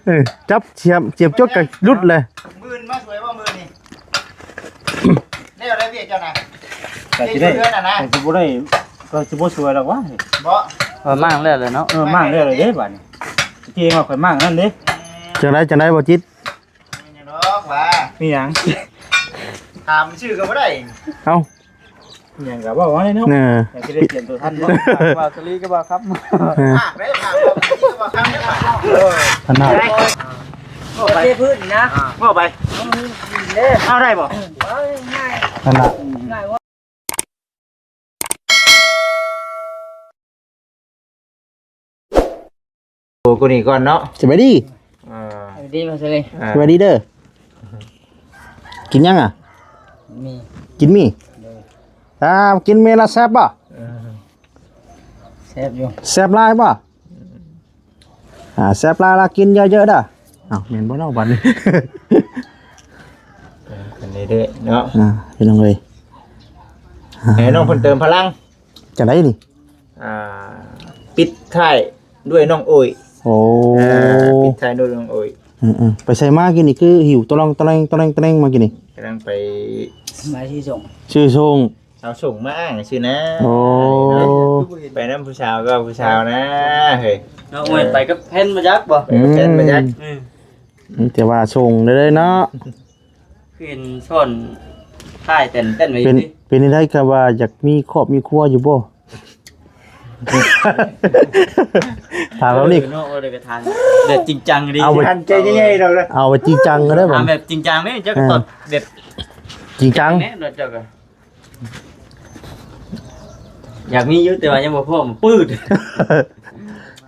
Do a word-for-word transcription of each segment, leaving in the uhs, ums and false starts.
เออ จับเสียบ เสียบจดก็หลุดเลย มื้ออื่นมาช่วยบ่มื้อนี้ ได้อะไรเวียกเจ้านะ ก็สิได้ เฮ็ดอยู่เฮือนน่ะนะ ก็สิบ่ได้ ก็สิบ่ช่วยดอกวะ บ่ เออ มั่งแล้วเลยเนาะ เออ มั่งแล้วเลยเด้บัดนี้ เก่งว่าข่อยมั่งนั่นเด้ จังได๋ จังได๋ บ่จิต มีหยังดอกวะ มีหยัง ถามชื่อก็บ่ได้ เอ้า อิหยังก็เว้าเอาเลยเนาะ เออ อยากสิได้เตรียมตัวทันเนาะ บ่าวสลีก็บ่าวครับ เออ ภาคได้ภาค บ่าวสลีก็บ่าวครับ เออ ขนาด เทพื้นนะ เว้าไป เด้ เอาได้บ่ เอาง่าย ขนาด ง่ายว่า โอ้ กูนี่ก่อนเนาะ สบายดี อ่า สวัสดีมาเลย อ่า สบายดีเด้อ กินยังอ่ะ มี กินมี เด้อ อ่า กินมีแล้วแซ่บบ่ เออ แซ่บอยู่ แซ่บหลายบ่ อ่า แซ่บหลายละกินเยอะๆเด้อ อ้าว แม่นบ่เนาะบัดนี้ อันนี้เด้อเนาะ อ่า พี่น้องเอ้ย ให้น้องเพิ่นเติมพลัง จังได๋นี่ อ่า ปิดท้ายด้วยน้องโอย โอ้ อ่า ปิดท้ายด้วยน้องโอย อืมๆ ไปไสมากินนี่ คือหิวตะลองตะแลงตะแลงตะแลงมากินนี่ กำลังไป มาซื้อส่ง ซื้อส่ง เอาส่งมาอ้างซื่อนะ โอ้ ไปนำผู้สาวก็ผู้สาวนะ เฮ้ย น้องโอยไปกับแฟนมาจักบ่ ไปกับแฟนมาจัก อืม อืม มีแต่ว่าส่งเด้อเนาะ คือเห็นซ่อนท้ายเต้นๆไว้อยู่ เป็น ติ เป็นจั่งใด๋ ก็ว่าอยากมีครอบมีครัวอยู่บ่ ถามแบบนี้ เออเนาะ เออ เดี๋ยวก็ถามแบบจริงจังดิ เอาไป หันใจใหญ่ๆดอกนะ เอาไปจริงจังก็ได้บ่ ถามแบบจริงจังนี่ เจ้าก็ตอบแบบ จริงจัง แน่เนาะ เจ้าก็ อยากมีอยู่ แต่ว่ายังบ่พร้อม ปืด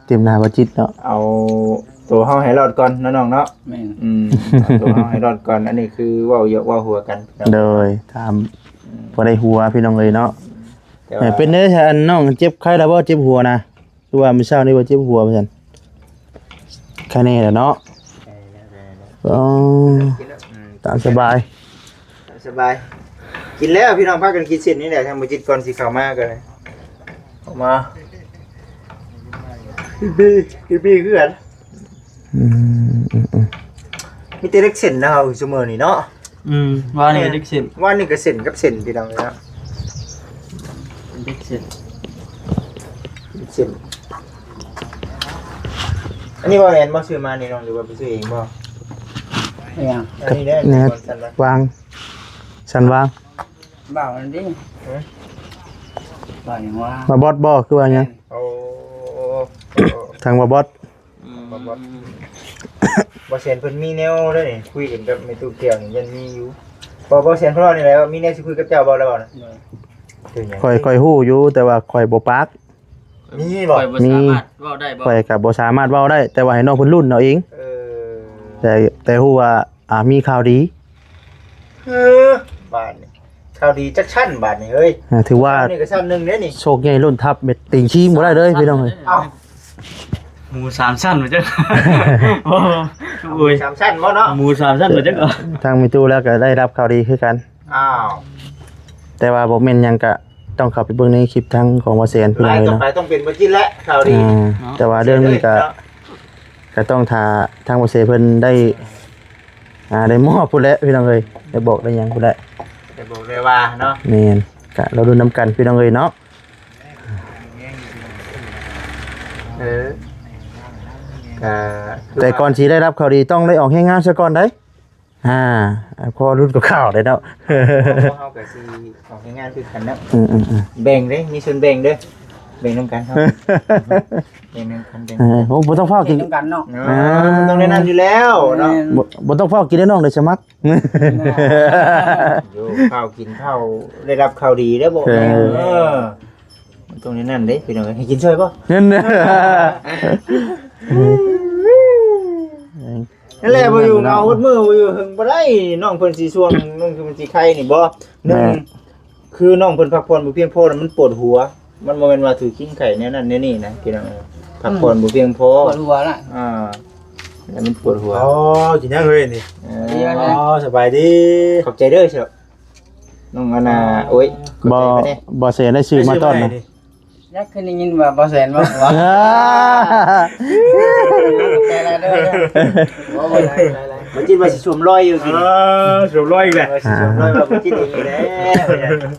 เต็มหน้าบ่จิตเนาะ เอาตัวเฮาให้รอดก่อนเนาะน้องเนาะ แม่น อืม เอาตัวเฮาให้รอดก่อน อันนี้คือเว้าหยอกเว้าหัวกันเนาะ โดย ถาม อืม พอได้หัวพี่น้องเอ้ยเนาะ แต่ว่า เออ เป็นได๋ อันน้องเจ็บไข้แล้วบ่ เจ็บหัวนะ คือว่ามื้อเช้านี้ว่าเจ็บหัวว่าซั่น ไข้แน่แล้วเนาะ ได้แล้ว ได้แล้ว อ๋อ กินแล้ว อืม ตามสบาย สบาย กินแล้วพี่น้อง พากันกินเส้นนี่แหละ ทางบ่จิตก่อนสิเข้ามาก็เลย ออกมา กินบี กินบีคือกัน อืม อืม อืม มีแต่เล็กเส้นนะเฮาซุมื้อนี้เนาะ อืม ว่านี่ก็เล็กเส้น ว่านี่ก็เส้นกับเส้นพี่น้องเนาะ เล็กเส้น เส้น อันนี้บ่แม่นบ่ซื้อมานี่น้อง หรือว่าไปซื้อเองบ่ อิหยัง อันนี้เด้อ เนี่ย สันวาง สันวาง บ่าวนั่นดิ ฮะ บ่าวหยังวะ บ่าวบอสบ่ คือว่าหยัง โอ้ ทางบ่าวบอส อืม บ่าวบอส บ่าวแสนเพิ่นมีแนวเด้อนี่ คุยกันกับแม่ตู้แก้วนี่ยังมีอยู่ บ่ บ่าวแสนเพิ่นว่านี่แหละว่ามีแนวสิคุยกับเจ้าบ่แล้วบ่นะ โดย เป็นหยัง ข้อย ข้อยฮู้อยู่ แต่ว่าข้อยบ่ปาก มีบ่ ข้อยบ่ มี สามารถเว้าได้บ่ ข้อยก็บ่สามารถเว้าได้ แต่ว่าให้น้องเพิ่นลุ้นเอาเอง เออ แต่ แต่ฮู้ว่า อ่า มีข่าวดี เออ บาดนี่ ข่าวดีจักชั้นบาดนี่เฮ้ย อ่า ถือว่า นี่ก็ชั้นหนึ่งเด้นี่ โชคใหญ่ล้นทับ เม็ดตีนขี้บ่ได้เลยพี่น้องเอ้ย เอ้า หมูสามชั้นมาจัง โอ้ย สามชั้นบ่เนาะ หมูสามชั้นมาจัง ทางแม่ตู้แล้วก็ได้รับข่าวดีคือกัน อ้าว แต่ว่าบ่แม่นหยังก็ต้องเข้าไปเบิ่งในคลิปทางของบ่าวแสนพี่น้องเอ้ยเนาะ ไล่ต่อไปต้องเป็นบ่าวจิตแล้ว ข่าวดี อ่า เนาะ แต่ว่าเรื่องนี้ก็ เนาะ ก็ต้องถ้าทางบ่าวแสนเพิ่นได้ อ่า ได้มอบพู้นแหละพี่น้องเอ้ย ได้บอกได้หยังพู้นแหละ ได้บอกได้ว่าเนาะ แม่น ก็รอลุ้นนำกันพี่น้องเอ้ยเนาะ เออ ก็ แต่ก่อนสิได้รับข่าวดีต้องได้ออกแรงงานซะก่อนได๋ อ่า พอรุ่นกับข่าวได้เนาะ เฮาก็สิออกแรงงานคือกันเนาะ อืมๆๆ แบ่งเด้ มีส่วนแบ่งเด้อ แบ่งนำกันเฮา แบ่งนำกัน แบ่ง เออ โอ้ บ่ต้องฟ้าวกิน กินนำกันเนาะ เออ อ่า มันต้องได้นั่นอยู่แล้วเนาะ แม่น บ่ บ่ต้องฟ้าวกินได้น้อง ได้สมัคร โย ข้าวกินข้าว ได้รับข่าวดีแล้วบ่ เออ เออ มันต้องได้นั่นเด้พี่น้อง ให้กินช่วยบ่ นั่นน่ะ นั่นแหละ บ่อยู่เหงาหมดมื้อ บ่อยู่หึงบ่ได้ น้องเพิ่นสิช่วง น้องเพิ่นสิไข้นี่บ่ หนึ่ง แม่ คือน้องเพิ่นพักผ่อนบ่เพียงพอน่ะ มันปวดหัว มันบ่แม่นว่าถือขิงไข้แนวนั้นแนวนี้นะพี่น้อง พักผ่อนบ่เพียงพอ ปวดหัวล่ะ อ่า แล้วมันปวดหัว อ๋อ กินยังเฮ้ยนี่ เออ ดีแล้วนะ อ๋อ สบายดี ขอบใจเด้อเชียว น้องอันน่ะ โอ้ย บ่ ขอบใจเพิ่นเด้ บ่เสียได้ซื้อมาต้อนนะ ได้ซื้อมาให้นี่ อยากขึ้นได้ยินว่าบ่แสนบ่ว่า อ่า ใจละเด้อ บ่บ่ได้ใจละ บ่จิตว่าสิสวมรอยอยู่กิน เออ สวมรอยอีกแหละ ว่าสิสวมรอยว่าบ่จิตอีกแล้ว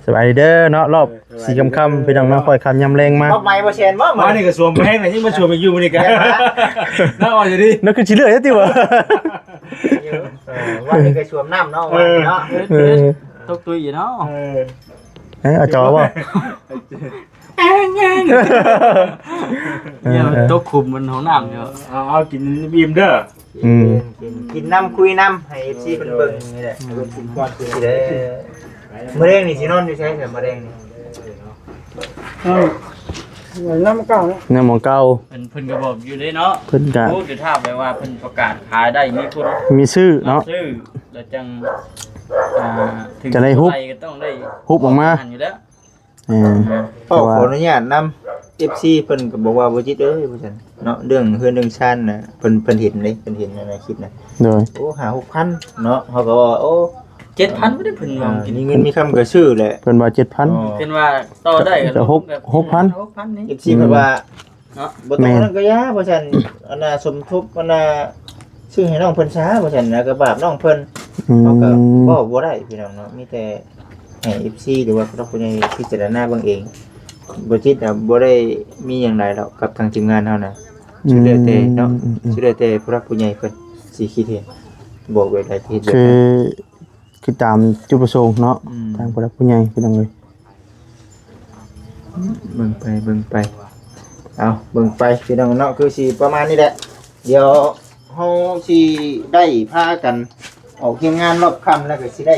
สบายดีเด้อเนาะ รอบสี่ค่ำๆ พี่น้องเนาะ ค่อยค่ำยามแลงมา รอบใหม่บ่แสนบ่ ว่านี่ก็สวมแพงนะ ยังมาสวมอีกอยู่มื้อนี้ก็ น่าอ่อนอยู่ดิ นั่นคือสิเหลืออยู่ติวะ เออ ว่านี่ก็สวมน้ำเนาะ เออ ว่าเนาะ เออ ตกตุ้ยอยู่เนาะ เออ เอ้ย เอาจอบ่ เนี่ยมันตกขุมมันห้องน้ำอยู่ เอา เอากินอิ่มเด้อ อืม กิน กินน้ำคุยน้ำให้เอฟซีเพิ่นเบิ่งนี่แหละ เพิ่นกินก่อนกินเด้อ มื้อแลงนี่สินอนอยู่ไสซะมื้อแลงนี่ เออ ไว้นำเก่าเนาะ นำหม่องเก่า เพิ่น เพิ่นก็บอกอยู่เด้เนาะ เพิ่นก็ โอ้ เดี๋ยวถ้าแบบว่าเพิ่นประกาศขายได้มีคน มีซื้อเนาะ ซื้อ แล้วจัง อ่า ถึง จะได้ฮุบ เท่าไหร่ก็ต้องได้ ฮุบออกมา นั่นอยู่แล้ว เออ ก็ แต่ว่า ขออนุญาตนำ เอฟซี เพิ่นก็บอกว่า บ่จิตเอ้ย ว่าซั่นเนาะ เรื่องเฮือนเรื่องชานน่ะ เพิ่น เพิ่นเห็นเด้ เพิ่นเห็นในคลิปน่ะ โดย โอ้ ห้าหกพัน เนาะ เฮาก็ว่า โอ้ เจ็ดพัน บ่ได้เพิ่นว่า อ่า กิน มีเงินมีคำก็ซื้อแหละ เพิ่นว่า เจ็ดพัน อ๋อ เพิ่นว่าต่อได้ก็ แต่หก หกพัน หกพันนี่ เอฟซี เพิ่นว่า เนาะ บ่ต้อง แม่น นั่นก็อย่า ว่าซั่น อันน่ะสมทบ อันน่ะ ซื้อให้น้องเพิ่นซะ ว่าซั่นนะ ก็บาปน้องเพิ่น อืม เฮาก็เว้าบ่ได้พี่น้องเนาะ มีแต่ให้ เอฟซี หรือว่าผู้หลักผู้ใหญ่พิจารณาเบิ่งเอง บ่จิตน่ะบ่ได้มีหยังหลายดอกกับทางทีมงานเฮานะ สุดแล้วแต่เนาะ อืม อืม อืม สุดแล้วแต่ผู้หลักผู้ใหญ่เพิ่นสิคิดเห็น บอกแบบใดก็เฮ็ดแบบนั้น คือ คือตามจุดประสงค์เนาะ อืม ทางผู้หลักผู้ใหญ่พี่น้องเอ้ย เบิ่งไป เบิ่งไป เอา เบิ่งไป พี่น้องเนาะ คือสิประมาณนี้แหละ เดี๋ยวเฮาสิได้พากันออกเฮ็ดงานรอบค่ำแล้วก็สิได้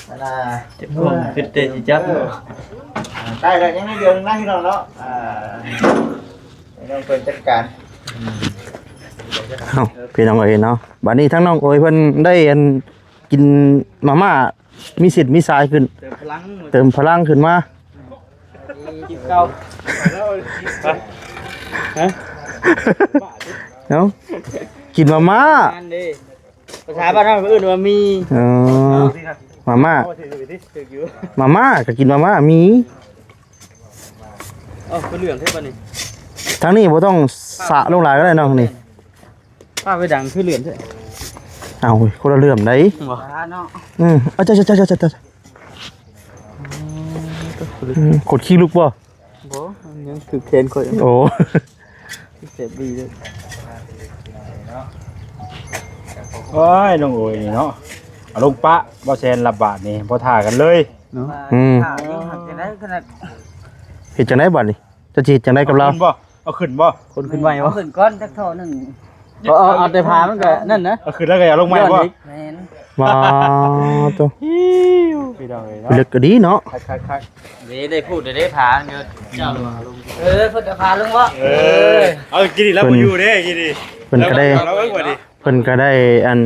อันน่ะ เจ็บท้อง คิดแต่สิจับ เออ อ่า ใกล้แล้ว ยังมีเดือนหนึ่งนะพี่น้องเนาะ อ่า ให้น้องเพิ่นจัดการ เอ้า พี่น้องเอ้ยเนาะ บัดนี้ทั้งน้องโอยเพิ่นได้อัน กินมาม่า มีสิทธิ์มีสายขึ้น เติมพลัง เติมพลังขึ้นมา กินเก่า ฮะ เนาะ กินมาม่า นั่นเด้ ภาษาบ้านเฮาเอิ้นว่ามี เออ มาม่า ถืกอยู่ มาม่า ก็กินมาม่า มี เอ้า คือเหลืองแท้บัดนี้ ทางนี้บ่ต้องสระลงหลายก็ได้เนาะ นี่ ผ้าไปดังคือเหลืองแท้ เอา คนละเหลื่อมได้ บ่ เนาะ อืม เอาจ้ะ จ้ะ จ้ะ จ้ะ จ้ะ อืม อืม ขนขี้ลุกบ่ บ่ มันยังถืกแขนข่อย โอ้ เจ็บดีเลย โอ้ย น้องโอยนี่เนาะ เอาลงปะ บ่แซนละบาทนี่ บ่ท่ากันเลย เนาะ อืม ท่ายังหักจะได้ขนาด เฮ็ดจังได๋บัดนี้ เจ้าสิเฮ็ดจังได๋กับลาว เอาขึ้นบ่ เอาขึ้นบ่ คนขึ้นไหวบ่ เอาขึ้นก่อนจักท่อหนึ่ง เอา เอา เอาแต่ผ้ามันก็นั่นนะ เอาขึ้นแล้วก็อย่าลงใหม่บ่ ย้อนอีก แม่น ว้า โต พี่น้องเอ้ยเนาะ เลิกก็ดีเนาะ คักๆๆ เด้ ได้พูดเด้ พาเงินเจ้าลง เออ เพิ่นก็พาลงบ่ เออ เอากินอีกแล้ว เพิ่น บ่อยู่เด้ กินอีก เพิ่นก็ได้ เราเอิ้นว่าดิ เพิ่นก็ได้อัน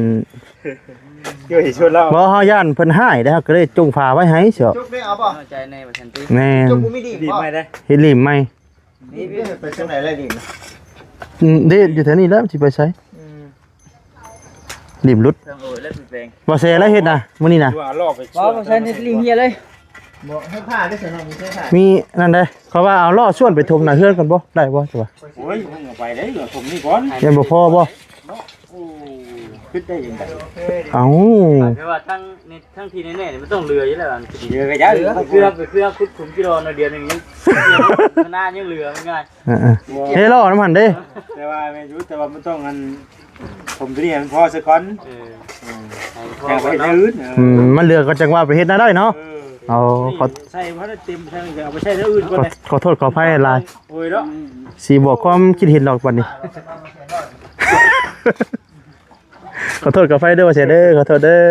เดี๋ยวสิชวนเรา บ่ เฮาย้านเพิ่นฮ้ายเด้ เฮาก็เลยจุ่งผ้าไว้ให้เสีย จุกได้เอาบ่ เอาใจแน่ว่าซั่นติ แม่น จุกบ่มีดี ดี บ่ ใหม่เด้ เฮ็ดลีมใหม่ นี่ไปทางไหนแล้วดิ อืม เด้ อยู่แถวนี้แหละ สิไปไส อืม ลีมหลุด เครื่องโอ้ยแล้วเปลี่ยนแปลง บ่แซ่แล้วเฮ็ดนะ มื้อนี้นะ ว่าลอกไป บ่ บ่ใช่เฮ็ดลีมเฮียเลย บ่ให้ผ้าได้ซะเนาะ มีใช้ผ้า มีนั่นเด้ เขาว่าเอาล้อส่วนไปถมหน้าเฮือนก่อนบ่ ได้บ่ จะว่า โอ้ย มึงเอาไปได้เหรอ ถมนี่ก่อน ยังบ่พอบ่ โอ้ คิดได้ยังไง เอ้า แปลว่าทั้งนี่ ทั้งที่แน่ๆนี่มันต้องเรืออยู่แล้วอัน เรือก็ยาก เรือ ไปเครื่อง ไปเครื่องขุดขุมกิโลหน่อยเดียวหนึ่งยัง ขนาดยังเหลือมันง่าย เออๆ เฮ้ย ล้อนำหั่นเด้ แต่ว่าแม่นอยู่ แต่ว่ามันต้องอัน ผมตัวนี้ให้มันพอซะก่อน เออ อืม ให้พอ ยังไปเฮ็ดอย่างอื่น เออ อืม มันเหลือก็จังว่าไปเฮ็ดหน้าได้เนาะ เออ เอา ขอ ใส่บ่ได้เต็ม ใส่ก็เอาไปใช้แนวอื่นก่อนเลย ขอ ขอโทษขออภัยหลาย โอ้ยเนาะ สิบอกความคิดเห็นดอกบัดนี้ ขอโทษขออภัยเด้อ ว่าเสียเด้อ ขอโทษเด้อ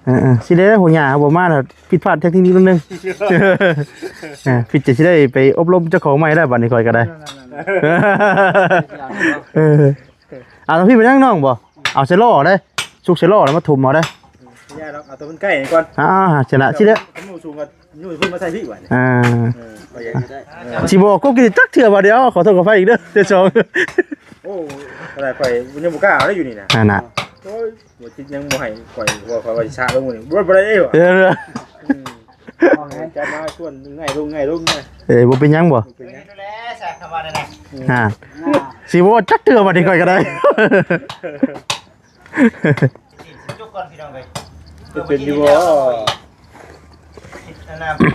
เออ เออๆ สิได้หัวหน้าบ่มาแล้ว ผิดพลาดเทคนิคนิดนึง อ่า ผิดจะสิได้ไปอบรมเจ้าของใหม่ได้บัดนี้ข้อยก็ได้ เออ เอาพี่ไปนั่งน้องบ่ เอาเซโล่ได้ สุกเซโล่แล้วมาถมเอาได้ ไม่ได้หรอก เอาตัวมันใกล้ก่อน อ่า ชนะสิเด้อ ผมอยู่สูงกว่า อยู่เพิ่นมาใส่พี่ไว้เนี่ย อ่า เออ ก็อยากจะได้ สิบอกก็กินจักเทื่อว่าเดี๋ยว ขอโทษขออภัยอีกเด้อ เทื่อสอง โอ้ อะไรข่อยยังบ่กล้าเอาได้อยู่นี่นะ นั่นน่ะ โอ้ย บ่จิตยังบ่ให้ข่อย ว่าข่อยว่าสิชะลงมื้อนี้ บ่ บ่ได้เด้อ เออ อืม จะมาชวนง่ายลงง่ายลงนะ เอ้ย บ่เป็นหยังบ่ เป็นหยัง ดูแลซะคำว่านั่นน่ะ ฮะ สิบ่จักเทื่อบัดนี้ข่อยก็ได้ จุกก่อนพี่น้องเอ้ย จะเป็นอยู่บ่ คิดอนาคต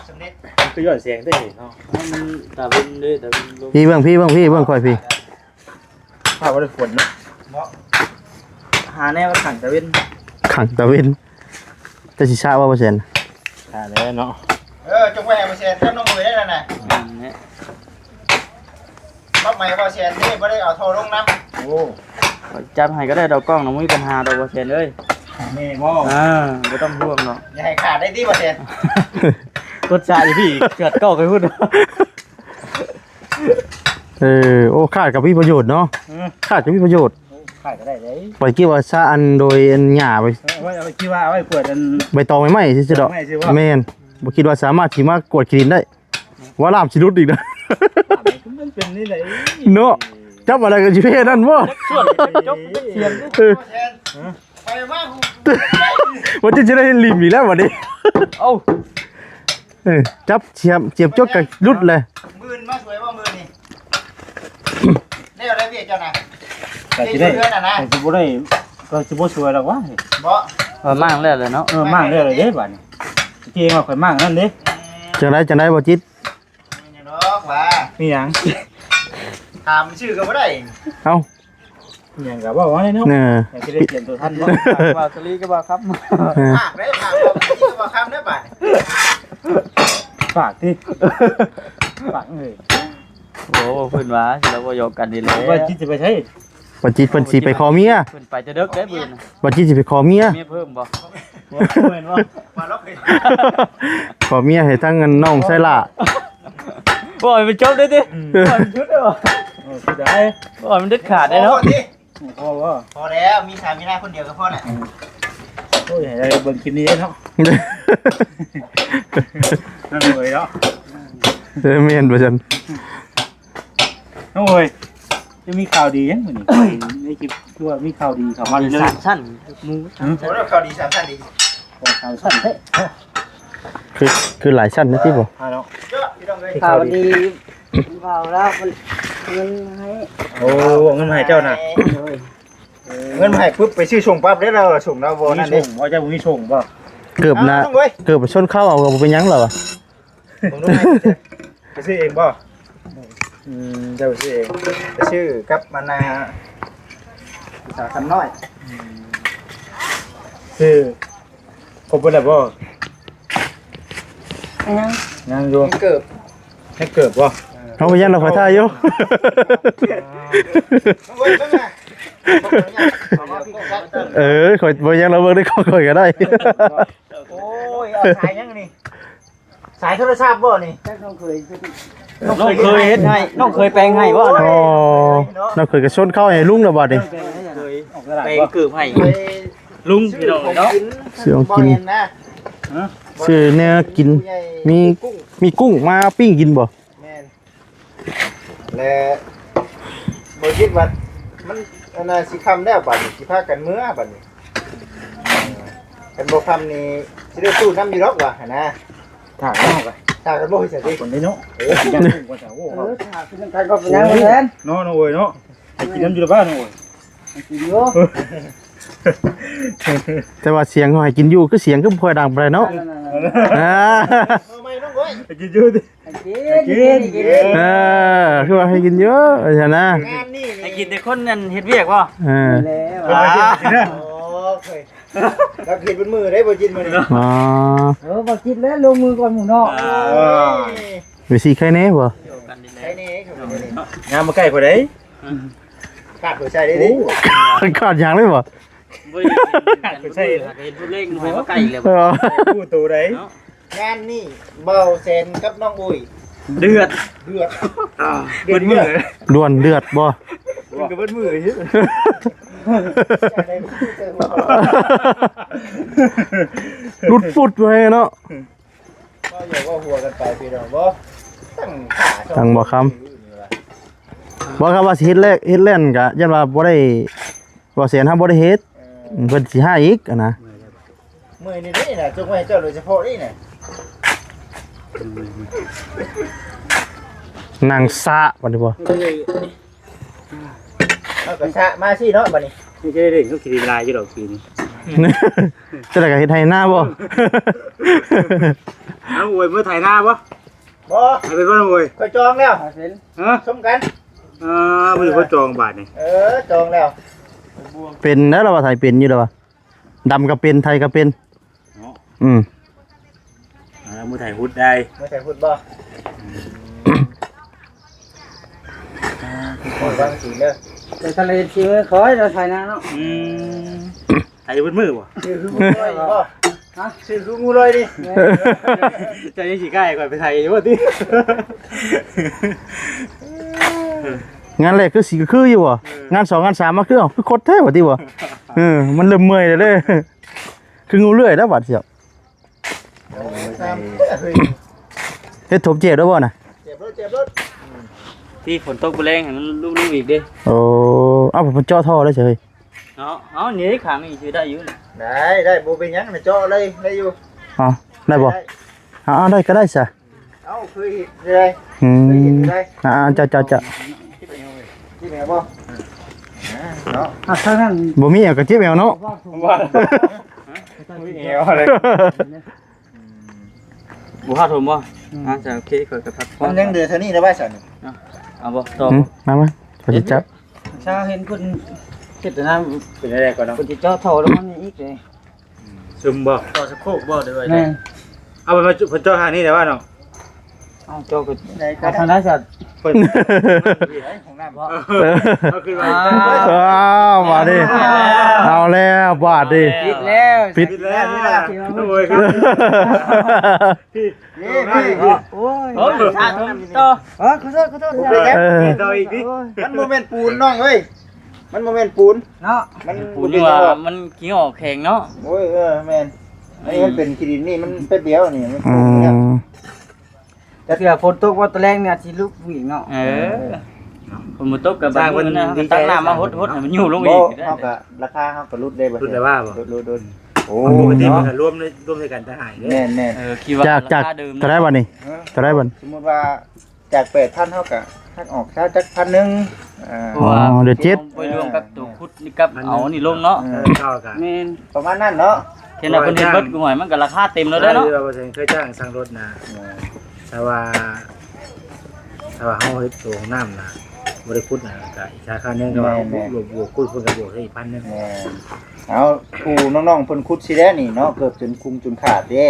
สำเร็จ มันคือย้อนแสงได้เนาะ มันตาเว้นเด้ ตาเว้นลง พี่เบิ่ง พี่เบิ่ง พี่เบิ่งข่อยพี่ ถ้าบ่ได้ฝนเนาะ บ่ หาแนวขังตาเว้น ขังตาเว้น แต่สิซะว่าเปอร์เซ็นต์ อ่า แล้วเนาะ เออ จงไว้ให้เปอร์เซ็นต์กับน้องเอ๋ยได้แล้วนะ อืม เนี่ย ปรับใหม่เปอร์เซ็นต์นี่บ่ได้เอาท่อลงน้ำ โอ้ จับให้ก็ได้ดอกกล้องนะ บ่มีปัญหาดอกเปอร์เซ็นต์เอ้ย แม่บ่ อ่า บ่ต้องห่วงเนาะ อย่าให้ขาดได้ติเปอร์เซ็นต์ กดสะอีพี่ เกิดเก้าไปพูด เออ โอ้ ขาดก็มีประโยชน์เนาะ อืม ขาดก็มีประโยชน์ ขาดก็ได้เลย ไปคิดว่าซะอันโดยอันหญ้าไป เออ เอาไว้ เอาไว้คิดว่าเอาไว้เปิดอัน ใบตองใหม่ๆซื่อๆดอก ใหม่ๆซื่อว่า แม่น บ่คิดว่าสามารถสิมากวาดขี้ดินได้ ว่าลามสิหลุดอีกนะ มันเป็นนี่ไหน เนาะ จับอะไรกันอยู่เฮ็ดนั่นบ่ ส่วนจบเสียง เออ ไปมา ว่าจะ จะได้หลิมอีกแล้วบัดนี้ เอ้า เออ จับเสียม เสียมจกกันหลุดเลย มื่นมาสวยบ่มื่นนี่ ได้เอาได้เวียกเจ้านะ ก็สิได้ เวียกอยู่เรือนน่ะนะ ก็สิบ่ได้ ก็สิบ่สวยดอกวะ บ่ เออ มั่งแล้วแหละเนาะ เออ มั่งแล้วเลยเด้บัดนี้ เก่งว่าข่อยมั่งนั่นเด้ จังได๋ จังได๋ บ่จิต มีหยังดอกว่า มีหยัง ถามชื่อก็บ่ได้ เอ้า มีหยังก็เว้าว่าได้เนาะ เออ อยากสิได้เตรียมตัวทันเนาะ บ่าวสลีก็บ่าวครับ เออ ฝากได้ ฝากบ่าวสลีก็บ่าวครับได้บาด ฝากติ ฝากเอ้ย โอ้ เพิ่นว่า แล้วบ่ยอมกันนี่แหละ ว่าจิตสิไปไส บ่จิตเพิ่นสิไปขอเมีย เพิ่นไปแต่เด็กได้มื้อนี้ บ่จิตสิไปขอเมีย เมียเพิ่มบ่ แม่นบ่ มาลอกเลย ขอเมียให้ทั้งน้องไซล่า บ่ให้มันจบได้ติ อืม บ่ให้มันหยุดได้บ่ เออ คือได้ บ่ให้มันเด็ดขาดได้เนาะ พอดิ พอบ่ พอแล้ว มีสามีหน้าคนเดียวก็พอแหละ อืม โอ้ย ให้ได้เบิ่งคลิปนี้เนาะ นั่นเลยเนาะ เออ แม่นบ่ซั่น โอ้ย จะมีข่าวดีหยังมื้อนี้ ในคลิปตัวมีข่าวดีเข้ามาเรื่อยๆ สามชั้น หมู หืม โอ้ย ข่าวดีสามชั้นดี ข่าวสั้นแท้ คือ คือหลายชั้นนะติบ่ อ่าเนาะ ยอดพี่น้องเอ้ย ข่าวดี ข่าวดี ข่าวลาวเพิ่น เงินให้ โอ้ เงินมาให้เจ้าน่ะ โอ้ย เงินมาให้ปุ๊บไปซื้อส่งปั๊บเด้อ เราส่งเราบ่นั่นเด้ มีส่งบ่ เจ้าบ่มีส่งบ่ เกือบนะ อ้าว เกือบไปชนเข้าเอา บ่เป็นหยังหรอก ผมรู้ไหม ไปซื้อเองบ่ อืม เจ้าไปซื้อเอง ไปซื้อกับมันนา สาวคำน้อย อืม ซื้อครบเบิดแล้วบ่ ยัง ยังอยู่ ยังเกิบ ยังเกิบบ่ เอาไปยังเราขอท่าอยู่ เอาไว้เบิ่งนะ เออ ขอบ่ยังเราเบิ่งได้ ขอก่อนก็ได้ โอ้ย เอาสายยังนี่ สายโทรศัพท์บ่นี่ จักน้องเขย น้องเขยเฮ็ดให้ น้องเขยแปลงให้บ่ อ๋อ น้องเขยก็ชนเข้าให้ลุงแล้วบัดนี้ แปลงเกิบให้ลุงพี่น้องเนาะ ซื้อของกิน บ่แม่นนะ ซื้อแนวกิน มี มีกุ้งมาปิ้งกินบ่ แม่น และบ่คิดว่ามันอันน่ะสิค่ำแล้วบัดนี้ สิพากันเมือบัดนี้ คันบ่ค่ำนี่สิได้สู้นำอยู่ดอกว่าหั่นนะ ถ้ากันเนาะ ถ้ากันบ่เฮ็ดจั่งใด๋ คนได้เนาะ เออ ย่างกุ้งก่อนจ้ะ โอ้ เออ ถ้าคือกันก็เป็นหยังบ่แทน เนาะ น้องโอ้ยเนาะ ให้กินน้ำอยู่ละบ้านน้องโอ้ย ให้กินอยู่ แต่ว่าเสียงเขาให้กินอยู่ คือเสียงคือบ่ค่อยดังปานใดเนาะ นั่นๆๆ อ่า เอาใหม่น้องโอ้ย ให้กินอยู่ติ ให้กิน ให้กิน ให้กิน เออ คือว่าให้กินเยอะว่าซั่นนะ งานนี่ ให้กินแต่คนนั่นเฮ็ดเวียกบ่ เออ แล้ว อ่า โอ้ย แล้วเฮ็ดเป็นมื้อได้บ่จิตมื้อนี้ อ๋อ เออ บ่จิตแล้วลงมือก่อนหมู่เนาะ อ่า ไปสิใครแน่บ่ ใครแน่ครับ งานมาใกล้พอดี ขาดหัวใจได้ดิ โอ้ ขาดอย่างเลยบ่ บ่ได้เห็นผู้เล่นหน่อยมาใกล้เลย เออ ผู้โตได้ เนาะ งานนี่เบาแสนกับน้องอุ้ย เดือด เดือด เบิดมื้อ ดวลเดือดบ่ มันก็เบิดมื้ออยู่ หลุดปุ๊ดไว้เนาะ ก็อย่าว่าหัวกันไปพี่น้องบ่ ตั้งขา ตั้งบ่คำ บ่ครับว่าสิเฮ็ดแลก เฮ็ดแล่นกะ ย่านว่าบ่ได้ บ่แสนเฮาบ่ได้เฮ็ด เออ เพิ่นสิให้อีกอะนะ เมื่อยนี่เด้นะ จงไว้ให้เจ้าโดยเฉพาะนี่นะ นั่งซะบัดนี้บ่ เอากระสะมาสิเนาะบัดนี้ นี่จะได้เล่นเขากินลายอยู่ดอกปีนี้ จะได้ก็เฮ็ดไถนาบ่ เอาอวยเมื่อไถนาบ่ บ่ เอาไปบ่อวย ข้อยจองแล้ว ฮะ สมกัน อ่า มื้อนี้เขาจองบาทนี่ เออ จองแล้ว เป็นแล้วล่ะว่าไถเป็นอยู่แล้วว่า ดำก็เป็น ไถก็เป็น เนาะ อืม อ่า มือไถฮุดได้ มือไถฮุดบ่ อ่า ขอวางสิเด้อ แต่ทะเลสิเอ้ย ขอให้เราไถนาเนาะ อืม ไถเบิดมื้อบ่ ซื้อคืองูลอยบ่ ฮะ ซื้อคืองูลอยดิ เจ้ายังสิกล้าให้ข้อยไปไถอยู่บ่ติ งานแรกคือสิคืออยู่บ่ เออ งานสองงานสามมาคือ เอ้า คือคดแท้บ่ติบ่ เออ มันเริ่มเมื่อยแล้วเด้ คืองูเลื่อยแล้วบาดเสียบ เฮ็ดถมเจ็บแล้วบ่น่ะ เจ็บรถ เจ็บรถ ที่ฝนตกไปแรงให้มันลูกๆอีกเด้ โอ้ เอ้า ผมเจาะท่อแล้วเฉย เนาะ เอานี่ขังนี่สิได้อยู่นี่ ได้ ได้ บ่เป็นหยังนะ เจาะเลย ได้อยู่ อ๋อ ได้บ่ ได้ เอา เอา ได้ก็ได้ซะ เอ้า เคยเห็นเลย อืม เคยเห็นเลย อ่า เจ้า เจ้า เจ้า ที่ไหนบ่ อ่า เนาะ อ่ะ ทางนั้น บ่มีหยังก็เจ็บแอวเนาะ ว่า มีแอวอะไร บ่พาถมบ่ อืม อ่า จ้ะ โอเค ข้อยก็พักผ่อน มันยังเหลือเท่านี้แล้วว่าซั่น เนาะ เอาบ่ ต่อ อืม มา มา ขอสิจับ ชาเห็นเพิ่นเฮ็ดแต่น้ำ เป็นอะไรก่อนเนาะ เพิ่นสิเจาะท่อลงมานี่อีกเลย ซึมบ่ ต่อสะโคกบ่เด้อ แม่น เอาไปมาจุดเพิ่นเจาะทางนี้ได้ว่าเนาะ เอาเจาะก็ ได้ก็ได้ เอาทางใดสัตว์ เพิ่น ของน้ำ เอาขึ้นมา อ้าว อ้าว มาดิ เอาแล้ว บาดดิ ปิดแล้ว ปิด ปิดแล้ว โอ้ย นี่ นี่ โอ้ย โอ้ย สาธุต่อ เออ ขอโทษ ขอโทษ เออ ต่ออีกดิ มันบ่แม่นปูนน้องเอ้ย มันบ่แม่นปูน เนาะ มัน ปูนนี่ว่ามันขี้ออกแข็งเนาะ โอ้ย เออ แม่น อันนี้มันเป็นขี้ดินนี่ มันแป๊บเดียวนี่ มัน อื ปูนเนี่ย ม แต่เทื่อฝนตกว่าตะแลงเนี่ยสิลุกวิ่งเนาะ เออ ฝนบ่ตกก็บางมื้อนะ สร้างมันดีใจ ตักน้ำมาหดๆให้มันอยู่ลงอีก บ่ เฮาก็ราคาเฮาก็ลดได้บ่ ลดได้ว่าบ่ ลด ลด ลด โอ้ ปกติมันก็รวมใน รวมในกันแต่หายเด้ แม่นๆ เออ คิดว่า จาก จาก ราคาเดิมนะ เท่าไหร่บัดนี้ ฮะ เท่าไหร่บัด สมมุติว่า จากแปดพันเฮาก็หักออกซะจักพันหนึ่ง อ่า เพราะว่า อ๋อ เหลือเจ็ด ไปรวมกับตัวขุดนี่กับ พันหนึ่ง เอานี่ลงเนาะ เออ เท่ากัน แม่น ประมาณนั้นเนาะ เห็นว่าเพิ่นเฮ็ดเบิดกูหอยมันก็ราคาเต็มแล้วเด้อเนาะ เออ ว่าเพิ่นเคยจ้างสร้างรถนะ อ่า แต่ว่า ถ้าว่าเฮาเฮ็ดตัวห้องน้ำนะ บ่ได้ขุดนะ ก็อีกสาขาหนึ่ง แต่ว่า แม่นๆ บวก บวกขุดเพิ่นก็บวกให้อีกพันหนึ่ง แม่น เอา ผู้น้องๆเพิ่นขุดสิแล้วนี่เนาะ เกือบจนคุงจนขาดเด้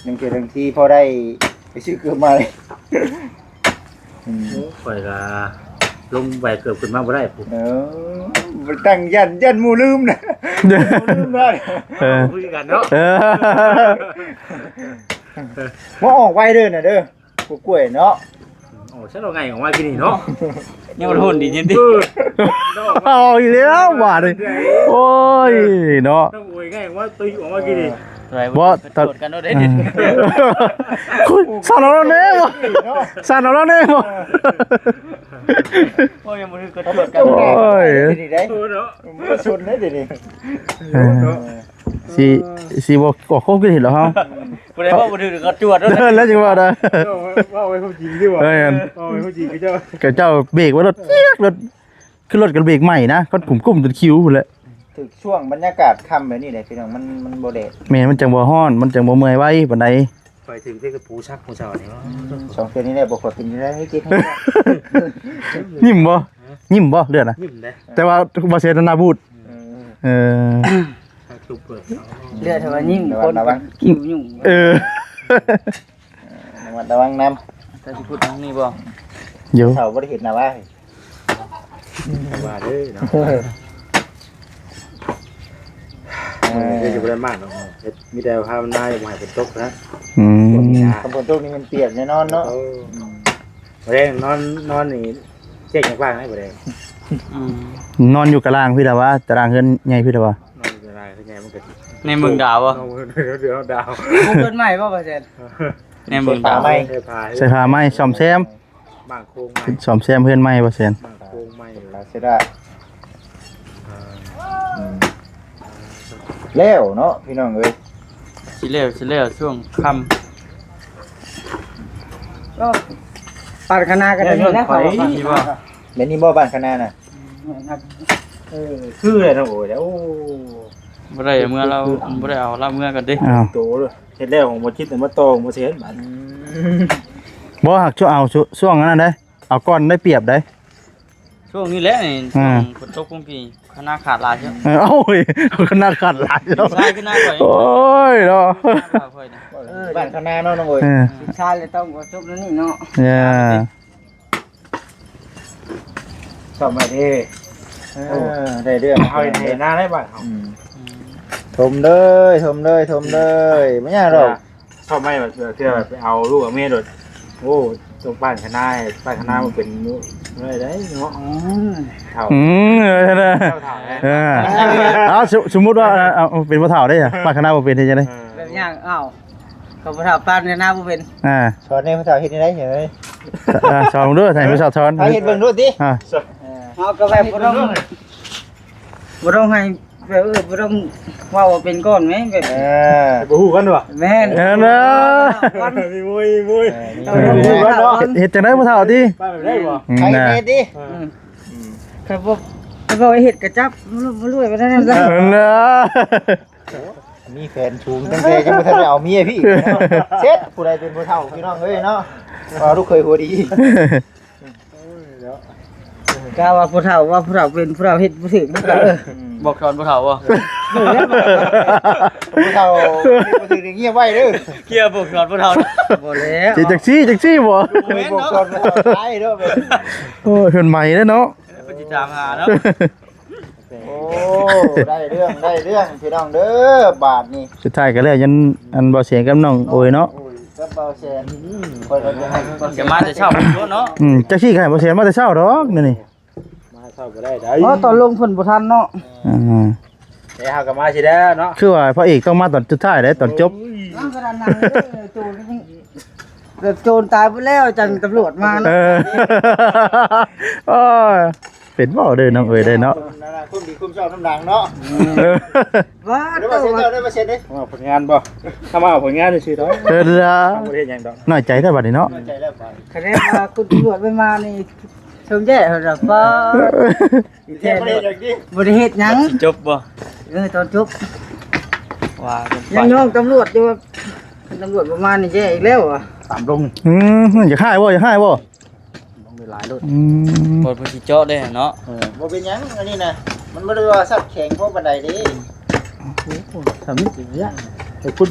หนึ่งเทื่อหนึ่งทีพอได้ไปซื้อเกือบใหม่ อืม โอ้ ข่อยก็ลงไปเกือบขึ้นมาบ่ได้พุ้น เออ ตั้งย่าน ย่านหมู่ลืมนะ ย่านหมู่ลืมนะ เออ คุยกันเนาะ เออ มาออกไวเด้อน่ะเด้อ ผู้กล้วยเนาะ โอ้ ฉันเอาไงออกมากินนี่เนาะ ยังบ่ทนดีจริงติ เออ เอาอีกแล้วบาดนี้ โอ้ย เนาะ ต้องอวยไงว่าตุ้ยออกมากินนี่ บ่ ตรวจกันเนาะเด้ อืม สั่นเอาแล้วแน่บ่ สั่นเอาแล้วแน่บ่ โอ้ย ยังบ่ถือกระตรวจกัน โอ้ย ดีได้ เออเนาะ มันก็ชนได้ดีนี่ เออ สิ สิบ่ออกความคิดเห็นหรอกเฮา ผู้ใดว่าบ่ถือกระตรวจเนาะ เออ แล้วจังว่าได้ เออ ว่าไว้ความจริงดีกว่า เออ ว่าไว้ความจริงคือเจ้า กับเจ้าเบรกไว้รถเจี๊ยกรถ คือรถกันเบรกใหม่นะ ก็กลุ่มๆจนคิวพู้นแหละ ถืกช่วงบรรยากาศค่ำแบบนี้แหละพี่น้อง มัน มันบ่แดด แม่น มันจังบ่ฮ้อน มันจังบ่เมื่อยไวปานใด ข่อยถือได้กับปูชักผู้เจ้านี่ อืม สองเทื่อนี้แหละ บ่ค่อยเป็นได้ให้กิน ยิ้มบ่ ยิ้มบ่ เลือดนะ ยิ้มเด้ แต่ว่าบ่เสียหน้าบูด เออ เออ ชักตุบเปิด เลือดเท่าว่ายิ้ม ระวัง คน ระวัง คิ้วยุ่ง เออ ระมัดระวังนำ ถ้าสิพูดทางนี้บ่ เดี๋ยว เฒ่าบ่ได้เห็นหน้าว่า ว่าเด้อเนาะ เออ เออ เดี๋ยวจะบ่ได้มากหรอก เฮ็ดมีแต่ภาวนาอย่าบ่ให้ฝนตกนะ อืม คันฝนตกนี่มันเปียกแน่นอนเนาะ เออ อืม บ่ได้นอน นอนนี่เจ๊กยังกว้างให้บ่ได้ อืม นอนอยู่กะลางพี้ละวะ ตารางเฮือนใหญ่พี้ละวะ นอนอยู่กะลางเฮือนใหญ่มันก็ ในเมืองดาวบ่ นอนเมืองดาว เฮือนใหม่บ่ เปอร์เซ็นต์ ในเมืองดาว ใส่ผ้าใหม่ ใส่ผ้า ใส่ผ้าใหม่ ซ่อมแซม บางโครงใหม่ ซ่อมแซมเฮือนใหม่ เปอร์เซ็นต์ บางโครงใหม่ ลาเซด้า อ่า อืม แล้วเนาะพี่น้องเอ้ย สิแล้ว สิแล้วช่วงค่ำ ปาดคะน้าก็ได้ เออ นี่นะ ข่อย เขาว่า นี่บ่ แบบนี้บ่บ้านคะน้าน่ะ เออ คืออะไรนะ โอ้ย โอ้ บ่ได้เอาเมือเรา บ่ได้เอาเราเมือกันเด้ อ้าว โตเลย เฮ็ดแล้วของบ่จิตมาต่อของบ่เสียบาด บ่ หากช่วง เอาช่วง ช่วงนั้นนะ เอาก่อนได้เปรียบได้ ช่วงนี้แหละนี่ อ่า ช่วงฝนตกคงสิคะน้าขาดหลายเนาะ เออ โอ้ย คะน้าขาดหลายเนาะ ใช่ คะน้าข่อย โอ้ยเนาะ คะน้าข่อยนะ เออ บ้านคะน้าเนาะน้องเอ้ย เออ ใช่เลย ต้องขอจบแล้วนี่เนาะ อย่า ซ่อมไว้เด้ เออ ได้เรื่อง เอาให้หน้าได้บ้านเฮา อืม อืม ถมเลย ถมเลย ถมเลย ไม่ยากหรอก ซ่อมไว้แบบเพื่อแบบไปเอาลูกเอาเมียโดด โอ้ ตรงบ้านคะน้า บ้านคะน้ามันเป็นมื้อได้เนาะ อืม เฒ่า อืม เออ เฒ่า เฒ่า เออ เอา ส- สมมุติว่า เอา เป็นพ่อเฒ่าได้อะ บ้านคะน้าบ่เป็นเฮ็ดจังได๋ เออ แบบยาก อ้าว เขาบ่เฒ่าปานคะน้าบ่เป็น อ่า สอนให้พ่อเฒ่าเฮ็ดจังได๋เฮ้ย อ่า สอนเบิ่งดู ให้พ่อเฒ่าสอน เอาเฮ็ดเบิ่งดูติ อ่า เออ เฮาก็แบบบ่ต้อง บ่ต้องให้แบบ เออ บ่ต้องเว้าว่าเป็นก่อนแหม แบบ เออ บ่ฮู้กันบ่ แม่น เออ นะ ก่อน มีมุ้ย มีมุ้ย เออ มีมุ้ย เออ เฮ็ด เฮ็ดจังได๋พ่อเฒ่าติ ป้าแบบได้บ่ อืม ใคร นะ เฮ็ดติ เออ อืม ครับผม แล้วก็เฮ็ดกระจับ มันรวย มันรวยไปนั่นน่ะ เออ นะ มีแฟนสูงตั้งแต่ยังบ่ทันได้เอาเมียพี่ เสร็จ ผู้ใดเป็นผู้เฒ่าพี่น้องเอ้ยเนาะ ว่าลูกเคยหัวดี กะว่าผู้เฒ่า ว่าผู้เฒ่าเป็น ผู้เฒ่าเฮ็ดบ่ถึง มันก็ เออ บอกสอนผู้เฒ่าบ่ ผู้เฒ่าเฮ็ดบ่ถึงนี่เงียบไว้เด้อ เกียร์บอกสอนผู้เฒ่า บ่แล้ว สิจักซี่ จักซี่บ่ แม่นเนาะ บอกสอนผู้เฒ่าตายเด้อ โอ้ย เพิ่นใหม่เด้อเนาะ เพิ่นสิถามหาเนาะ โอ้ ได้เรื่อง ได้เรื่อง พี่น้องเด้อ บาดนี้ สุดท้ายก็แล้ว ยันอันบ่าวแสนกับน้องโอยเนาะ โอ้ย กับบ่าวแสน อืม ข้อยก็จะให้ จะมาแต่เช้าเนาะ อืม จักซี่ก็ให้บ่าวแสนมาแต่เช้าดอก นี่นี่ มาเช้าก็ได้ ได้ เพราะตอนลงเพิ่นบ่ทันเนาะ อ่า แต่เฮาก็มาสิแล้วเนาะ คือว่าพระเอกต้องมาตอนสุดท้ายเด้ ตอนจบ โอ้ย นั่งกระดานนั่งเลย โจรก็ยัง แบบโจรตายไปแล้ว จังตำรวจมาเนาะ เออ โอ้ย เป็นเว้าเด้อน้องเอ้ยได้เนาะ นั่นน่ะ คนดีคนชอบน้ำดังเนาะ เออ ว่า ได้มาเซ็นเด้อ ได้มาเซ็นเด้อ มาผลงานบ่ ถ้ามาเอาผลงานซื่อๆดอก เออล่ะ บ่ได้เฮ็ดหยังดอก น้อยใจแท้บัดนี้เนาะ น้อยใจแล้วไป คะแนนว่าคุณตำรวจไม่มานี่ ชมแย่เหรอป้า แท้บ่ได้เฮ็ดหยังติ บ่ได้เฮ็ดหยัง จบบ่ เออ ตอนจบ ว่ากันไป ยังย่องตำรวจอยู่ว่า ตำรวจบ่มานี่แย่อีกแล้วอ่ะ ตามลง อืม อยากให้บ่ อยากให้บ่ ลงไปหลายโลด อืม บ่เพิ่นสิเจาะได้เนาะ เออ บ่เป็นหยัง อันนี้นะ มันบ่ได้ว่าสับแข็งพอปานใดเด้ โอ้โห ทำนี่สิเนี่ย ไอ้คุณ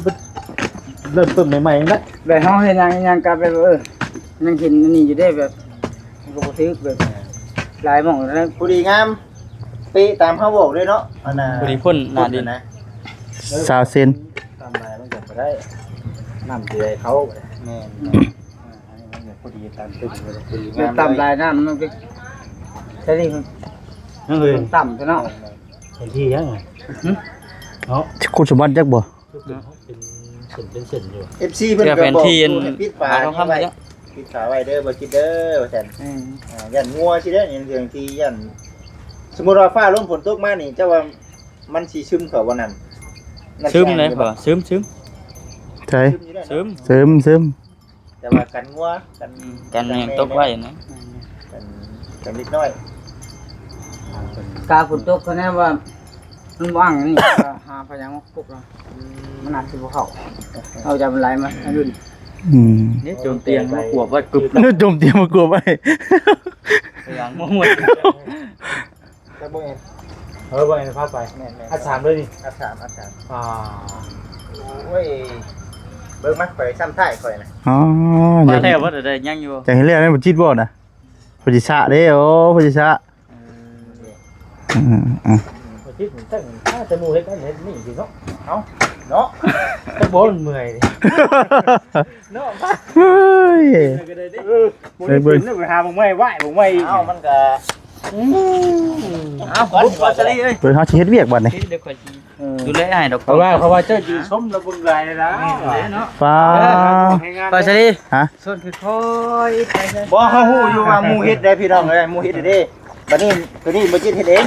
เริ่มต้นใหม่ๆนั่นแหละ แบบเฮาเฮ็ดหยัง เฮ็ดหยังก็แบบ เออ ยังเห็นอันนี้อยู่เด้แบบ มันก็บ่ถืกแบบ หลายหม่องแล้ว พอดีงาม เป๊ะตามเฮาบอกเลยเนาะ อันน่ะ พอดีพ่นหน้าดิน นะ ซาวเซน ตามลายมันก็บ่ได้ น้ำสิได้เข้า แม่น อ่า อันนี้มันก็พอดีตามตึกเลย พอดีงามเลย ต่ำลายน้ำมันก็ ใช่นี่ นั่นเลย มันต่ำซะเนาะ เห็นที่ยังไง หึ เนาะ คุณสมบัติจักบ่ เป็นเส้นเป็นเส้นอยู่ เอฟซี เพิ่นก็บอก เพื่อแผนที่ อยู่ให้ปิดฝา หาทองคำ นี่ไว้ เนี่ย ปิดฝาไว้เด้อ บ่คิดเด้อ ว่าซั่น อืม อ่า ย่านงัวสิเด้อ นี่เรื่องที่ย่าน สมมุติว่าฟ้าลมฝนตกมานี่ เจ้าว่ามันสิซึมเข้าบ่น้ำ น้ำ ซึมเลย สิได้บ่ พ่อ ซึม ซึม ใช่ ซึมอยู่แล้ว ซึม เนาะ ซึม ซึม แต่ว่ากันงัว กัน อืม กันแมงตกไว้นะ กัน กันนิดหน่อย กาฝนตกคะแนนว่า มันว่างนี่ ก็หาพะยังมาปลุกเรา มันอาจสิบ่เข้า เอาใจมันไหลมาอันอื่น อืม นี่โจมเตียงมากวบไว้กึบ นี่โจมเตียงมากวบไว้ พะยังมาหมด จะบ่เอ็น เออ บ่เอ็นพาไป แม่นๆ อัดสามเลยนี่ อัดสาม อัดสาม อ่า โอ้ย เบิ่งมา ข่อยซ้ำท้ายข่อยนะ อ๋อ มาแล้วบ่ได้ยังอยู่ จะให้เรียกให้มันจิตบ่นะ พุทธิสะเด้ โอ้ พุทธิสะ เออ อืม อืม บ่จิตมันตั้ง ถ้าจะหมู่เฮ็ดนั่นเฮ็ดนี่สิเนาะ เอ้า เนาะ จะบ่มันเมื่อยนี่ เนาะ เฮ้ย เออ บ่ได้กินแล้วไปหาบ่งไม้ไหว้บ่งไม้อีก เอ้า มันก็ อืม เอ้า บุกก่อนซะดิเอ้ย เพิ่นเฮาสิเฮ็ดเวียกบัดนี้ เดี๋ยวข่อยสิ เออ ดูแลให้ดอก เพราะว่า เพราะว่าเจ้าอยู่ชมแล้วเบิ่งหลายแล้วนะ เนาะ ฟ้า เออ ไปซะดิ ฮะ ส่วนค่อยๆไปซะ บ่ เฮาฮู้อยู่ว่าหมู่เฮ็ดได้พี่น้องเอ้ย หมู่เฮ็ดได้ บัดนี้ตัวนี้บ่จิตเฮ็ดเอง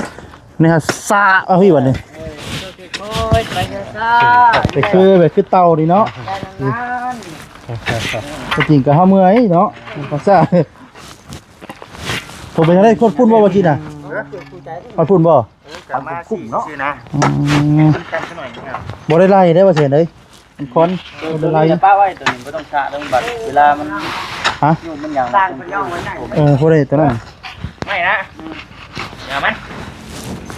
นี่ฮะ ซะเอาพี่บัดนี้ เออ ส่วนค่อยๆไปซะ ไปคือ ไปคือเต่านี่เนาะ ได้นานๆ จริงก็เฮาเมื่อยเนาะ ภาษา ผมเป็นอะไร คนพุ่นบ่ ว่าจีน่ะ คนพุ่นบ่ กลับมาคุ้มเนาะชื่อนะ อืม กันซะหน่อยนะครับ บ่ได้ไล่ได้ว่าเสียเลย มันคอน ตัวนี้ป้าไว้ตัวนี้ไม่ต้องชะต้องบัดเวลามัน ฮะ ยุ่งมันอย่างต่างเป็นย่องไว้ไหน เออ บ่ได้ตัวนั้น ไม่นะอย่ามัน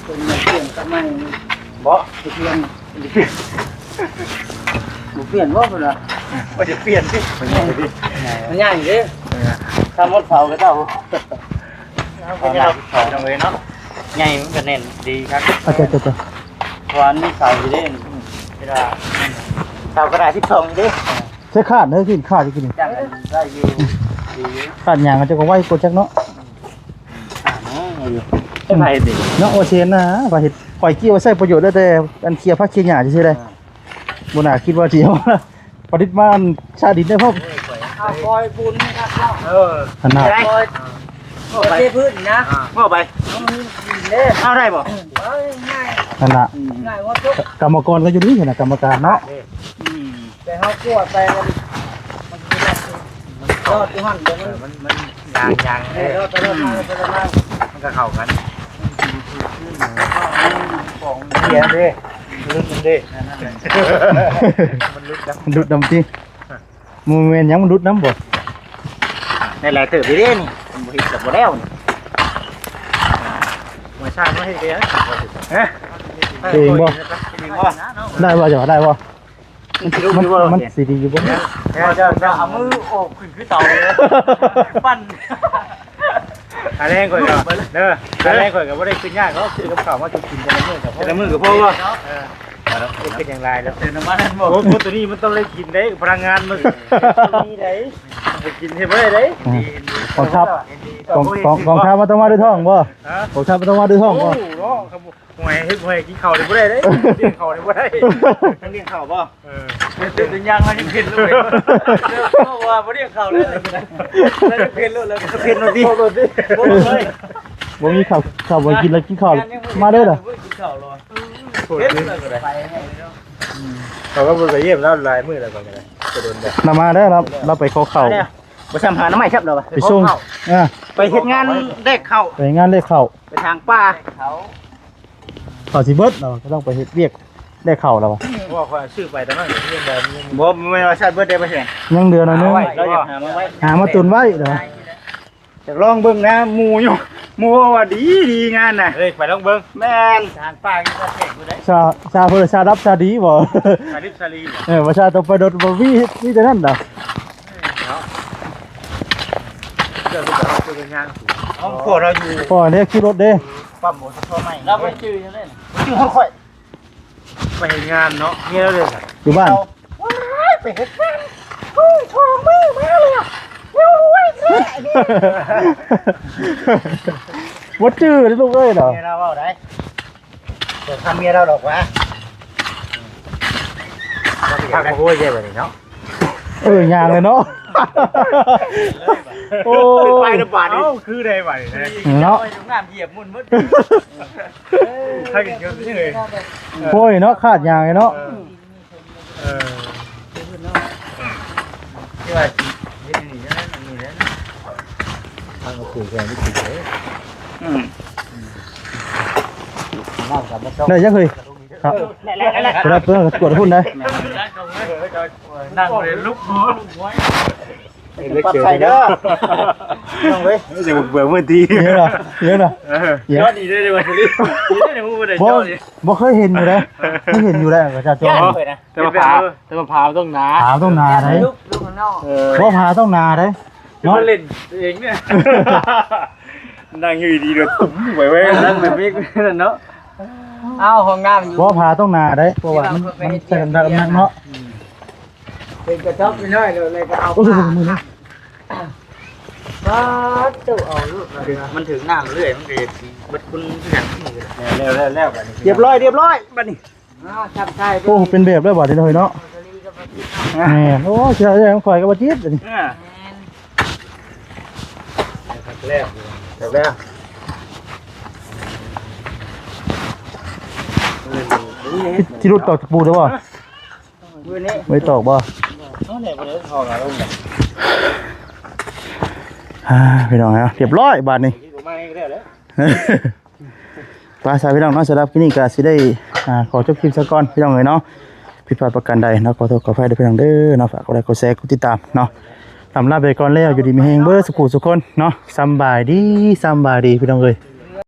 เป็นเปลี่ยนกับไม่ บ่ เปลี่ยนบ่เปลี่ยนบ่เพิ่นว่า ว่าจะเปลี่ยนสิ มันใหญ่เด้ ถ้ามดเผาก็เจ้าเอาหน้าเผาจังเลยเนาะใหญ่มันก็แน่นดีครับ อาจจะจะจะ เพราะอันนี้เสาอยู่เด้เวลาเสากระดาษสิบสองอยู่เด้ ใช้ขาดเด้อกินขาดจะกิน จังได้อยู่ดีอยู่ ขาดหยังก็จะก็ไว้กดจักเนาะ อ่าอยู่ไม่ไปดิ เนาะว่าเชนนะว่าเห็ดปล่อยกี้ว่าใช้ประโยชน์ได้แต่อันเคลียร์ผักเคลียร์หญ้าซื่อๆเลยบ่น่าคิดว่าสิเอาผลิตมาชาดินได้พร้อม เอาคอยบุญนะครับ เออ ขนาด คอยคอยเทพื้นนะ ก็ไป ต้องมีดินเด้ เอาได้บ่ เอาง่าย นั่นน่ะ ง่ายว่าทุก กรรมกรก็อยู่นี่นะกรรมการเนาะ แต่เขากลัวไปมันยอดที่หันเดี๋ยวมัน มันมันยางยาง เดี๋ยวเราไปเริ่มมาไปเริ่มมา มันก็เข้ากัน ของ เสียเด้ลึกมันเด้มันลึกนะ มันดุดนำที่โมเมนต์ยังมันดุดน้ำบ่ ในหลายเติบเด้นี่มันบ่เห็นกับบ่แล้วนี่มาสร้างมาให้เด้ฮะ เองบ่ เองว่า ได้บ่จ้ะได้บ่ มันสิลุก มัน อยู่บ่ มันสีดีอยู่บ่ เดี๋ยวเดี๋ยวเอามือโอบขึ้นคือเต่าเลยปั้นอะไรก่อนก็เด้ออะไรก่อนก็บ่ได้ขึ้นยากเนาะคือกับข้าวมากินแต่ละมื้อกับแต่ละมื้อกับพ่อว่าเออเป็นอย่างไรแล้ว เติมน้ำมันนั่นหมด โอ้โหตัวนี้มันต้องได้กินได้พลังงานมันมีได้ไปกินให้บ่ได้ได้ อ่า กองทัพกองกองกองทัพมันต้องมาด้วยท้องบ่ ฮะ กองทัพมันต้องมาด้วยท้อง โอ้ บ่ โหเนาะครับหวยเฮ็ดหวยกินข้าวได้บ่ได้เด้กินข้าวได้บ่ได้ ต้องเลี้ยงข้าวบ่ เออเป็นเป็นยังไงยังเผ็ดเลยเพราะว่าบ่ได้ข้าวเลยแล้วเผ็ดเลยแล้วเผ็ดเลยดิ บ่มีข้าวข้าวบ่กินแล้วกินข้าวมาเด้อล่ะ กินข้าวรอ เผ็ดเลยก็ได้เขาก็บ่ไปเยี่ยมแล้วหลายมื้อแล้วก็ได้จะโดนแบบ นำมาเด้อครับ เราไปขอข้าว บ่ซ้ำหาน้ำใหม่ครับเรา ไปส่งอ่า ไปเฮ็ดงานแลกข้าว ไปงานแลกข้าว ไปทางป่า ข้าวสิเบิดเราก็ต้องไปเฮ็ดเวียกแลกข้าวแล้ววะ ว่าข้อยซื้อไปตอนนั้นเรื่องแบบนี้บ่แม่นว่าชาติเบิดได้บ่แซ่ ยังเหลือหน่อยนึง เราอยากหามาไว้ หามาตุนไว้เหรอ อยากลองเบิ่งนะหมู่อยู่หมู่ว่าดีดีงานน่ะเฮ้ยไปลองเบิ่งแม่นทางป่าก็แข่งบ่ได้ ชาชาเพิ่นชาดับชาดีบ่ สาลิบสาลี เออประชาต้องไปโดดบ่มีมีแต่นั่นน่ะ เนาะเดี๋ยวเราไปเอาไปงานของพวกเราอยู่ พ่อเนี่ยขี่รถเด้ ปั๊มหมดทั่วใหม่เราไปจื้อยังไงจื้อของข่อย ไปเฮ็ดงานเนาะเมียเลย อยู่บ้าน ไปเฮ็ดงานเฮ้ยทองมือมาเลยอะเฮ้ยแม่นี่ บ่จื้อเลยลูกเอ้ยเนาะ เมียเราเอาได้เปิดทำเมียเราหรอกวะ พักมาห้วยใหญ่กว่านี้เนาะ เออยางเลยเนาะ โอ้ ไปน้ำบาดนี่คือได้ไหวเลย เนาะ น้ำเหยียบมุ่นมืด ถ้ากินเยอะนี่เลย โอ้ยเนาะขาดยางเลยเนาะ เออที่ว่าเฮ็ดนี่นะนี่นะทางกระปุกแกงนี่กินเลย อืม น้ำกับมันต้อง ได้ยังเฮ้ยครับ แหละแหละแหละ บ่ได้เพิ่นกดหุ้นได้ นั่งเลยลุกหัว เล็กเจอเด้อน้องเว้ย จะเบื่อเมื่อที เยอะเหรอเยอะเหรอ เออ เยอะ ยอดดีด้วยเลยวันนี้นี่ในหูมันเลย บ่ ยอดดี บ่เคยเห็นอยู่เลยไม่เห็นอยู่แล้วก็จะจอง แต่ว่าผาแต่ว่าผาต้องหนา ถามต้องหนาได ลุกลุกข้างนอก เออ บ่ผาต้องหนาได เนาะเล่นเองเนี่ยนั่งอยู่ดีๆเดี๋ยวตุ้มไปไว้นั่งแบบนี้เนาะ เอาห้องน้ำอยู่ บ่ผาต้องหนาไดเพราะว่ามันมันใส่กันดังนักเนาะ เป็นกระต๊อบน้อยๆเลยเลยก็เอา โอ้ย ผ้า มือนะ ผ้าตู้เอาลูกมาเลย มันถึงน้ำเรื่อยมันก็เบิดคุณที่อย่างนี้ แล้วแล้วแล้วบัดนี้ เรียบร้อยเรียบร้อยบัดนี้ อ่าทำไทย โอ้เป็นแบบได้บ่เดี๋ยวเนาะแหมโอ้เสียใจของข่อยก็บ่จิตอันนี้ อ่า แล้วแล้ว ที่ที่รุดตอกตะปูได้บ่ มือนี้ ไม่ตอกบ่ เอาเนี่ยบ่ได้ทองเอาลงเลย อ่าพี่น้องเนาะเรียบร้อยบาดนี้ ที่ผมมาให้ก็ได้แล้ว ไปซะพี่น้องเนาะสำหรับคลิปนี้ก็สิได้อ่าขอจบคลิปซะก่อนพี่น้องเอ้ยเนาะผิดพลาดประการใดเนาะขอโทษขออภัยด้วยพี่น้องเด้อเนาะฝากกดไลค์กดแชร์กดติดตามเนาะลำลาไปก่อนแล้วอยู่ดีมีแฮงเบิดสุขุสุขคนเนาะสำบายดีสำบายดีพี่น้องเอ้ย